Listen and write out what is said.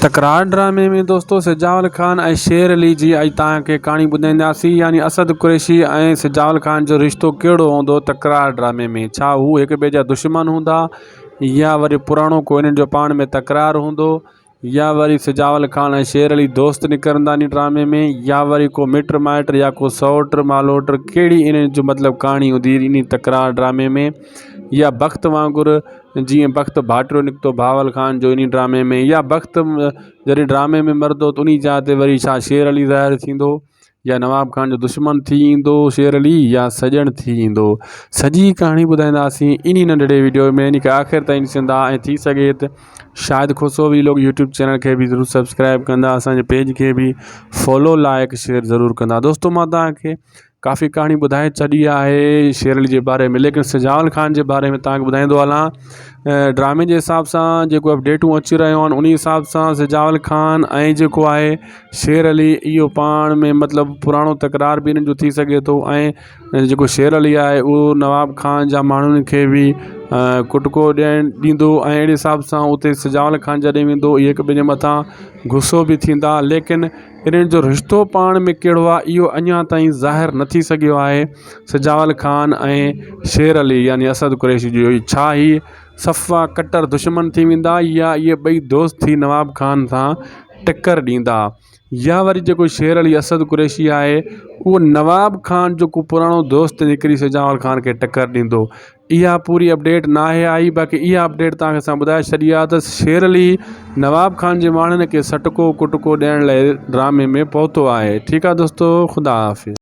تڪرار ڊرامي ۾ دوستو سجاول خان ۽ شير علي جي اڄ توهان کي ڪهاڻي ٻڌائينداسين يعني اسد قريشي ۽ سجاول خان جو رشتو ڪهڙو هوندو تڪرار ڊرامي ۾ ڇا هو هڪ ٻئي جا دشمن هوندا يا وري پراڻو ڪو انهن جو پاڻ ۾ تڪرار هوندو يا وري سجاول خان ۽ شير علي دوست نڪرندا انهي ڊرامي ۾ يا وري ڪو مٽ مائٽ يا ڪو سئوٽ مالوٽ ڪهڙي انهن جو مطلب ڪهاڻي هوندي انهي تڪرار ڊرامي ۾ يا بخت وانگر جيئن بخت ڀاٽرو نڪتو بهاول خان جو انهي ڊرامي ۾ يا بخت جڏهن ڊرامي ۾ مرندو ته انهي جاء تي وري ڇا شير علي ظاهر ٿيندو يا نواب خان جو دشمن ٿي ايندو شير علي يا سڄڻ ٿي ايندو سڄي ڪهاڻي ٻڌائينداسين انهي ننڍڙي ويڊيو ۾ انهي کي آخر تائين ڏسندا ۽ ٿي سگهي ته Shahid Koso vlog YouTube channel کي به ضرور سبسڪرائب ڪندا اسانجي پيج کي به فالو لائڪ شيئر ضرور ڪندا دوستو مان توهان کي ڪافي ڪهاڻي ٻڌائي ڇڏي آهي شير علي جي باري ۾ ليڪن سجاول خان جي باري ۾ توهان کي ٻڌائيندو هلان ڊرامي جي حساب سان جيڪو اپڊيٽون اچي رهيون آهن انهي حساب سان سجاول خان ۽ جيڪو آهي شير علي اهو پاڻ ۾ مطلب پراڻو تڪرار به انهن جو ٿي سگهي ٿو ۽ جيڪو شير علي آهي اهو نواب خان جا ماڻهن کي به ڪٽڪو ڏيڻ ڏيندو ۽ اهڙي حساب سان اتي سجاول خان جڏهن ويندو اهي هڪ ٻئي جي مٿان غصو به ٿيندا ليڪن انهن جو رشتو پاڻ ۾ ڪهڙو آهي اهو اڃا تائين ظاهر نه ٿي سگهيو آهي. سجاول خان ۽ شير علي يعني اسد قريشي جو ڇا هي صفا ڪٽر دشمن ٿي ويندا يا اهي ٻئي دوست ٿي نواب خان سان ٽڪر ڏيندا يا وري جيڪو شير علي اسد قريشي آهي اهو نواب خان جو ڪو پراڻو دوست نڪري سجاول خان کي ٽڪر ڏيندو اها پوري اپڊيٽ ناهي آئي باقي اها اپڊيٽ توهان کي اسان ٻڌائي ڇڏي آهي ته شير علي نواب خان جي ماڻهن کي سٽڪو ڪٽڪو ڏيڻ لاء ڊرامي ۾ پهتو آهي ٺيڪ آهي دوستو خدا حافظ.